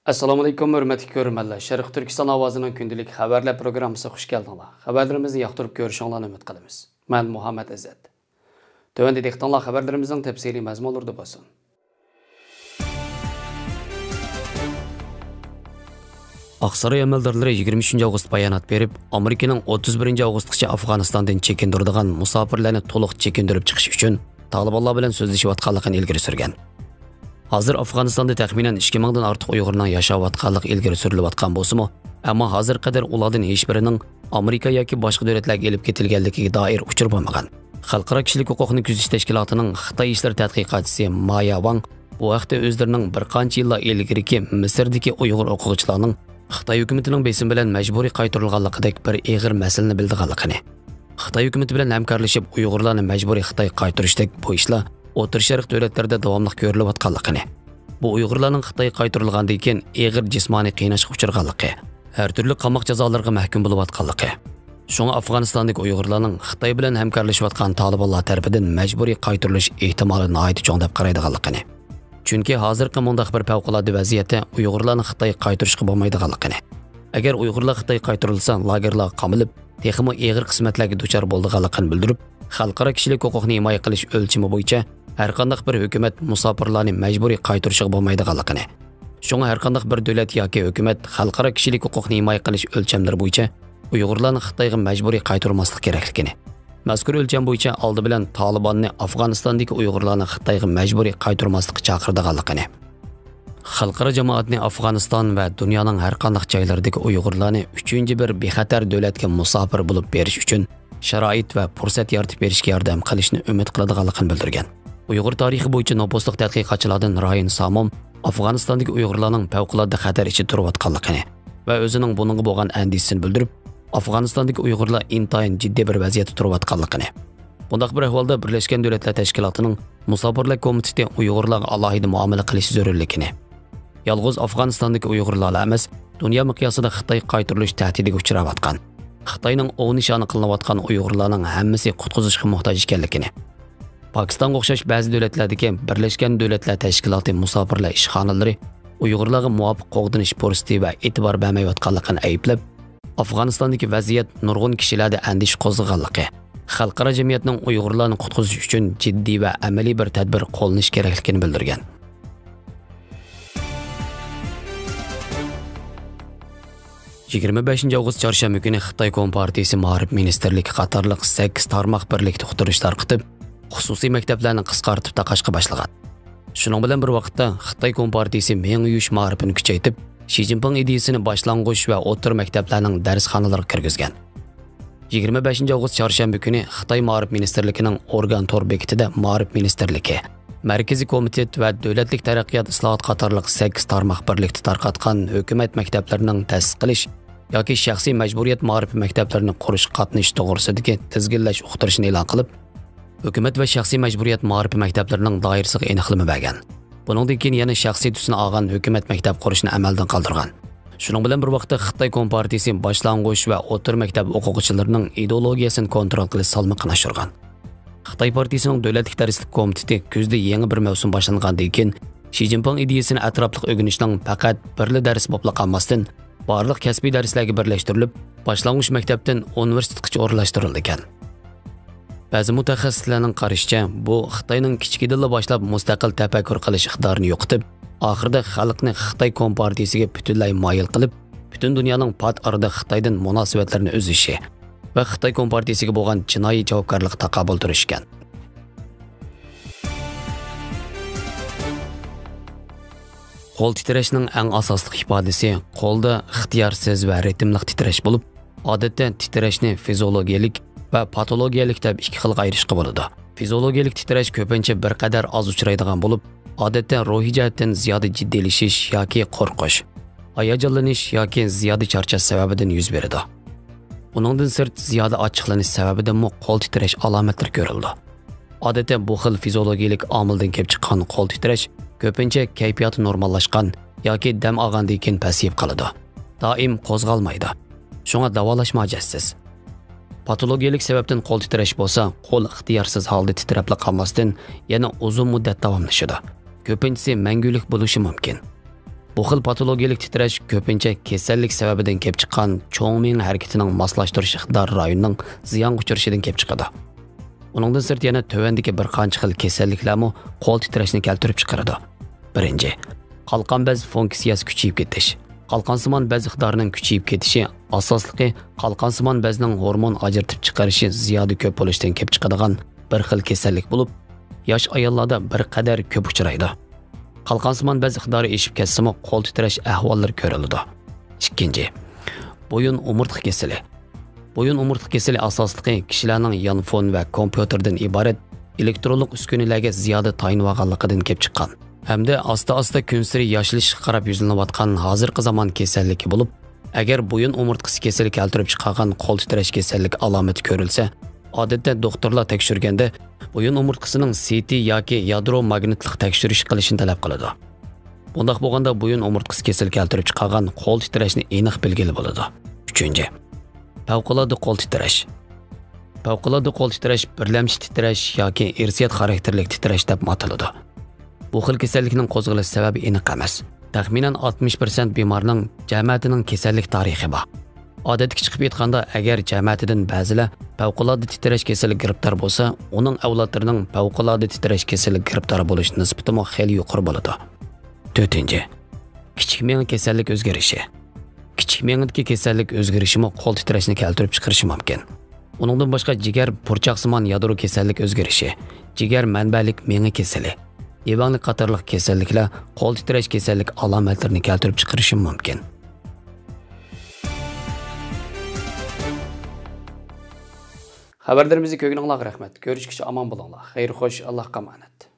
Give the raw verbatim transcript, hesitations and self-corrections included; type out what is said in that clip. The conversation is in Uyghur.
ئەسسالامۇئەلەيكۇم، ھۆرمەتلىك كۆرۈرمەنلەر. شەرقىي تۈركىستان ئاۋازىنىڭ كۈندىلىك خەۋەرلەر پروگراممىسىغا خۇش كەلدىڭلار. خەۋەرلىرىمىزنى ياقتۇرۇپ كۆرۈشۈڭلارنى ئۈمىد قىلىمىز. مەن مۇھەممەد ئىززەت. تۆۋەندە دىققىتىڭلار خەۋەرلىرىمىزنىڭ تەپسىلىي مەزمۇنلىرىدا بولسۇن. ئاقساراي ئەمەلدارلىرى يىگىرمە ئۈچىنچى ئاۋغۇست بايانات بېرىپ، ئامېرىكىنىڭ ئوتتۇز بىرىنچى ئاۋغۇستقىچە ئافغانىستاندىن چېكىندۈرىدىغان مۇساپىرلارنى تولۇق چېكىندۈرۈپ چىقىش ئۈچۈن تالىبانلار بىلەن سۆزلىشىۋاتقانلىقىنى ئىلگىرى سۈرگەن. ھازىر ئافغانىستاندا تەخمىنەن ئىككى مىڭدىن ئارتۇق ئۇيغۇرنىڭ ياشاۋاتقانلىقى ئىلگىرى سۈرۈلۈۋاتقان بولسىمۇ، ئەمما ھازىرغا قەدەر ئۇلاردىن ھېچبىرىنىڭ ئامېرىكا ياكى باشقا دۆلەتلەرگە ئېلىپ كېتىلگەنلىكىگە دائىر ئۇچۇر بولمىغان. خەلقئارا كىشىلىك ھوقۇقنى كۆزىتىش تەشكىلاتىنىڭ خىتاي ئىشلىرى تەتقىقاتچىسى مايا ۋاڭ بۇ ھەقتە ئۆزلىرىنىڭ بىر قانچە يىللار ئىلگىرىكى مىسىردىكى ئۇيغۇر ئوقۇغۇچىلارنىڭ خىتاي ھۆكۈمىتىنىڭ بېسىمى بىلەن مەجبۇرىي قايتۇرۇلغانلىقىدەك بىر ئېغىر مەسىلىنى بىلىدىغانلىقىنى، خىتاي ھۆكۈمىتى بىلەن ھەمكارلىشىپ ئۇيغۇرلارنى مەجبۇرىي خىتايغا قايتۇرۇشتەك بۇ ئىشلار ئوتتۇرا شەرق دۆلەتلىرىدە داۋاملىق كۆرۈلۈۋاتقانلىقىنى، بۇ ئۇيغۇرلارنىڭ خىتايغا قايتۇرۇلغاندىن كېيىن ئېغىر جىسمانىي قىيناشقا ئۇچرىغانلىقى، ھەر تۈرلۈك قاماق جازالىرىغا مەھكۇم بولۇۋاتقانلىقى، شۇڭا ئافغانىستاندىكى ئۇيغۇرلارنىڭ خىتاي بىلەن ھەمكارلىشىۋاتقان تالىبانلار تەرىپىدىن مەجبۇرىي قايتۇرۇلۇش ئېھتىمالى ناھايىتى چوڭ دەپ قارايدىغانلىقىنى، چۈنكى ھازىرقى مۇنداق بىر پەۋقۇلئاددە ۋەزىيەتتە ئۇيغۇرلارنى خىتايغا قايتۇرۇشقا بولمايدىغانلىقىنى، ئەگەر ئۇيغۇرلار خىتايغا قايتۇرۇلسا، لاگېرلارغا قامىلىپ، تېخىمۇ ئېغىر قىسمەتلەرگە دۇچار بولىدىغانلىقىنى بىلدۈرۈپ، خەلقئارا كىشىلىك ھوقۇقنى ھىمايە قىلىش ئۆلچىمى بويىچە ھەرقانداق بىر ھۆكۈمەت مۇساپىرلارنى مەجبۇرىي قايتۇرۇشىغا بولمايدىغانلىقىنى، شۇڭا ھەرقانداق بىر دۆلەت ياكى ھۆكۈمەت خەلقئارا كىشىلىك ھوقۇقنى ھىمايە قىلىش ئۆلچەملىرى بويىچە ئۇيغۇرلارنى خىتايغا مەجبۇرىي قايتۇرماسلىق كېرەكلىكىنى، مەزكۇر ئۆلچەم بويىچە ئالدى بىلەن تالىباننى ئافغانىستاندىكى ئۇيغۇرلارنى خىتايغا مەجبۇرىي قايتۇرماسلىققا چاقىرىدىغانلىقىنى، خەلقئارا جامائەتنى ئافغانىستان ۋە دۇنيانىڭ ھەرقانداق جايلىرىدىكى ئۇيغۇرلارنى ئۈچىنچى بىر بىخەتەر دۆلەتكە مۇساپىر بولۇپ بېرىش ئۈچۈن شارائىت ۋە پۇرسەت يارىتىپ بېرىشكە ياردەم قىلىشنى ئۈمىد قىلىدىغانلىقىنى بىلدۈرگەن. ئۇيغۇر تارىخى بويىچە نوپۇسلۇق تەتقىقاتچىلاردىن رايان ساموم ئافغانىستاندىكى ئۇيغۇرلارنىڭ پەۋقۇلئاددە خەتەر ئىچىدە تۇرۇۋاتقانلىقىنى ۋە ئۆزىنىڭ بۇنىڭغا بولغان ئەندىشىسىنى بىلدۈرۈپ، ئافغانىستاندىكى ئۇيغۇرلار ئىنتايىن جىددىي بىر ۋەزىيەتتە تۇرۇۋاتقانلىقىنى، بۇنداق بىر ئەھۋالدا بىرلەشكەن دۆلەتلەر تەشكىلاتىنىڭ مۇساپىرلار كومىتېتى ئۇيغۇرلارغا ئالاھىدە مۇئامىلە قىلىشى زۆرۈرلۈكىنى، يالغۇز ئافغانىستاندىكى ئۇيغۇرلارلا ئەمەس، دۇنيا مىقياسىدا خىتايغا قايتۇرۇلۇش تەھدىتىگە ئۇچراۋاتقان، خىتاينىڭ ئوۋ نىشانى قىلىنىۋاتقان ئۇيغۇرلارنىڭ ھەممىسى قۇتقۇزۇشقا موھتاج ئىكەنلىكىنى، پاكىستانغا ئوخشاش بەزى دۆلەتلەردىكى بىرلەشكەن دۆلەتلەر تەشكىلاتى مۇساپىرلار ئىشخانىلىرى ئۇيغۇرلارغا مۇۋاپىق قوغدىنىش پۇرسىتى ۋە ئېتىبار بەرمەيۋاتقانلىقىنى ئەيىبلەپ، ئافغانىستاندىكى ۋەزىيەت نۇرغۇن كىشىلەردە ئەندىشە قوزغىغانلىقى، خەلقئارا جەمئىيەتنىڭ ئۇيغۇرلارنى قۇتقۇزۇش ئۈچۈن جىددىي ۋە ئەمەلىي بىر تەدبىر قوللىنىش كېرەكلىكىنى بىلدۈرگەن. يىگىرمە بەشىنچى ئاۋغۇست چارشەنبە كۈنى خىتاي كومپارتىيىسى مائارىپ مىنىستىرلىكى قاتارلىق سەككىز تارماق بىرلىكتە ئۇقتۇرۇش تارقىتىپ، خۇسۇسىي مەكتەپلەرنى قىسقارتىپ تاقاشقا باشلىغان. شۇنىڭ بىلەن بىر ۋاقىتتا، خىتاي كومپارتىيىسى مېڭە يۇيۇش مائارىپىنى كۈچەيتىپ، شى جىنپىڭ ئىدىيىسىنى باشلانغۇچ ۋە ئوتتۇرا مەكتەپلەرنىڭ دەرسخانىلىرىغا كىرگۈزگەن. يىگىرمە بەشىنچى ئاۋغۇست چارشەنبە كۈنى خىتاي مائارىپ مىنىستىرلىكىنىڭ ئورگان تور بېكىتىدە مائارىپ مىنىستىرلىكى، مەركىزىي كومىتېت ۋە دۆلەتلىك تەرەققىيات ئىسلاھات قاتارلىق سەككىز تارماق بىرلىكتە تارقاتقان ھۆكۈمەت مەكتەپلىرىنىڭ تەسىس قىلىش ياكى شەخسىي مەجبۇرىيەت مائارىپى مەكتەپلىرىنى قۇرۇشقا قاتنىشىش توغرىسىدىكى تىزگىنلەش ئۇقتۇرۇشىنى ئېلان قىلىپ، ھۆكۈمەت ۋە شەخسىي مەجبۇرىيەت مائارىپى مەكتەپلىرىنىڭ دائىرىسىغا ئېنىقلىما بەرگەن. بۇنىڭدىن كېيىن يەنە شەخسىي تۈسنى ئالغان ھۆكۈمەت مەكتەپ قۇرۇشنى ئەمەلدىن قالدۇرغان. شۇنىڭ بىلەن بىر ۋاقىتتا، خىتاي كومپارتىيىسى باشلانغۇچ ۋە ئوتتۇرا مەكتەپ ئوقۇغۇچىلىرىنىڭ ئىدېئولوگىيەسىنى كونترول قىلىش سالمىقىنى ئاشۇرغان. خىتاي پارتىيىسىنىڭ دۆلەتلىك دەرسلىك كومىتېتى كۈزدە يېڭى بىر مەۋسۇم باشلانغاندىن كېيىن، شى جىنپىڭ ئىدىيىسىنى ئەتراپلىق ئۆگىنىشنىڭ پەقەت بىرلا دەرس بولۇپلا قالماستىن، بارلىق كەسپىي دەرسلەرگە بىرلەشتۈرۈلۈپ، باشلانغۇچ مەكتەپتىن ئۇنىۋېرسىتېتقىچە ئورۇنلاشتۇرۇلىدىكەن. بەزى مۇتەخەسسىسلەرنىڭ قارىشىچە، بۇ خىتاينىڭ كىچىكىدىنلا باشلاپ مۇستەقىل تەپەككۇر قىلىش ئىقتىدارىنى يوقىتىپ، ئاخىرىدا خەلقنى خىتاي كومپارتىيىسىگە پۈتۈنلەي مايىل قىلىپ، پۈتۈن دۇنيانىڭ پات ئارىدا خىتايدىن مۇناسىۋەتلىرىنى ئۈزۈشى ۋە خىتاي كومپارتىيىسىگە بولغان جىنايى جاۋابكارلىققا تاقابىل تۇرۇش ئىكەن. قول تىترەشنىڭ ئەڭ ئاساسلىق ئىپادىسى قولدا ئىختىيارسىز ۋە رىتىملىق تىترەش بولۇپ، ئادەتتە تىترەشنى فىزىئولوگىيەلىك ۋە پاتولوگىيەلىك دەپ ئىككى خىلغا ئايرىشقا بولىدۇ. فىزىئولوگىيەلىك تىترەش كۆپىنچە بىر قەدەر ئاز ئۇچرايدىغان بولۇپ، ئادەتتە روھىي جەھەتتىن زىيادە جىددىيلىشىش ياكى قورقۇش، ھاياجانلىنىش ياكى زىيادە چارچاش سەۋەبىدىن يۈز بېرىدۇ. ئۇنىڭدىن سىرت، زىيادە ئاچچىقلىنىش سەۋەبىدىنمۇ قول تىترەش ئالامەتلىرى كۆرۈلىدۇ. ئادەتتە بۇ خىل فىزىئولوگىيەلىك ئامىلدىن كېلىپ چىققان قول تىترەش كۆپىنچە كەيپىياتى نورماللاشقان ياكى دەم ئالغاندىن كېيىن پەسىيىپ قالىدۇ. دائىم قوزغالمايدۇ. شۇڭا داۋالاشمۇ ھاجەتسىز. پاتولوگىيەلىك سەۋەبتىن قول تىترەش بولسا، قول ئىختىيارسىز ھالدا تىترەپلا قالماستىن، يەنە ئۇزۇن مۇددەت داۋاملىشىدۇ. كۆپىنچىسى مەڭگۈلۈك بولۇشى مۇمكىن. بۇ خىل پاتولوگىيەلىك تىترەش كۆپىنچە كېسەللىك سەۋەبىدىن كېلىپ چىققان چوڭ مېڭە ھەرىكىتىنىڭ ماسلاشتۇرۇش ئىقتىدارى رايونىنىڭ زىيانغا ئۇچرىشىدىن كېلىپ چىقىدۇ. ئۇنىڭدىن سىرت يەنە تۆۋەندىكى بىر قانچە خىل كېسەللىكلەرمۇ قول تىترەشنى كەلتۈرۈپ چىقىرىدۇ. بىرىنچى، قالقان بەز فۇنكسىيەسى كۈچىيىپ كېتىش. قالقانسىمان بەز ئىقتىدارىنىڭ كۈچىيىپ كېتىشى ئاساسلىقى قالقانسىمان بەزنىڭ ھورمون ئاجرىتىپ چىقىرىشى زىيادە كۆپ بولۇشتىن كېلىپ چىقىدىغان بىر خىل كېسەللىك بولۇپ، ياش ئاياللاردا بىر قەدەر كۆپ ئۇچرايدۇ. قالقانسىمان بەز ئىقتىدارى ئېشىپ كەتسىمۇ، قول تىترەش ئەھۋاللىرى كۆرۈلىدۇ. ئىككىنچى، بويۇن ئومۇرتقا كېسىلى. بويۇن ئومۇرتقا كېسىلى ئاساسلىقى كىشىلەرنىڭ يانفون ۋە كومپيۇتېردىن ئىبارەت ئېلېكترونلۇق ئۈسكۈنىلەرگە زىيادە تايىنىۋالغانلىقىدىن كېلىپ چىققان ھەمدە ئاستا-ئاستا كۈنسېرى ياشىلىشىشقا قاراپ يۈزلىنىۋاتقان ھازىرقى زامان كېسەللىكى بولۇپ، ئەگەر بويۇن ئومۇرتقىسى كېسىلى كەلتۈرۈپ چىقارغان قول تىترەش كېسەللىك ئالامىتى كۆرۈلسە، ئادەتتە دوختۇرلار تەكشۈرگەندە بويۇن ئومۇرتقىسىنىڭ سىتى ياكى يادرو ماگنىتلىق تەكشۈرۈش قىلىشنى تەلەپ قىلىدۇ. بۇنداق بولغاندا بويۇن ئومۇرتقىسى كېسىلى كەلتۈرۈپ چىقارغان قول تىترەشنى ئېنىق بىلگىلى بولىدۇ. ئۈچىنچى، پەۋقۇلئاددە قول تىترەش. پەۋقۇلئاددە قول تىترەش بىرلەمچى تىترەش ياكى ئىرسىيەت خاراكتېرلىك تىترەش دەپمۇ ئاتىلىدۇ. بۇ خىل كېسەللىكنىڭ قوزغىلىش سەۋەبى ئېنىق ئەمەس. تەخمىنەن ئاتمىش پىرسەنت بىمارنىڭ جەمەتىنىڭ كېسەللىك تارىخى بار. ئادەتتىكىچە قىلىپ ئېيتقاندا، ئەگەر جەمەتىدىن بەزىلەر پەۋقۇلئاددە تىترەش كېسىلىگە گىرىپتار بولسا، ئۇنىڭ ئەۋلادلىرىنىڭ پەۋقۇلئاددە تىترەش كېسىلىگە گىرىپتار بولۇش نىسبىتىمۇ خېلى يۇقىرى بولىدۇ. تۆتىنچى، كىچىك مېڭە كېسەللىك ئۆزگىرىشى. كىچىك مېڭىدىكى كېسەللىك ئۆزگىرىشىمۇ قول تىترەشنى كەلتۈرۈپ چىقىرىشى مۇمكىن. ئۇنىڭدىن باشقا جىگەر پۇرچاقسىمان يادرو كېسەللىك ئۆزگىرىشى، جىگەر مەنبەلىك مېڭە كېسىلى، ئېۋەڭلىك قاتارلىق كېسەللىكلەر قول تىترەش كېسەللىك ئالامەتلىرىنى كەلتۈرۈپ چىقىرىشى مۇمكىن. خەۋەرلىرىمىزنى كۆرگىنىڭلارغا رەھمەت. كۆرۈشكىچە ئامان بولۇڭلار. خەير خوش، ئاللاھقا ئامانەت.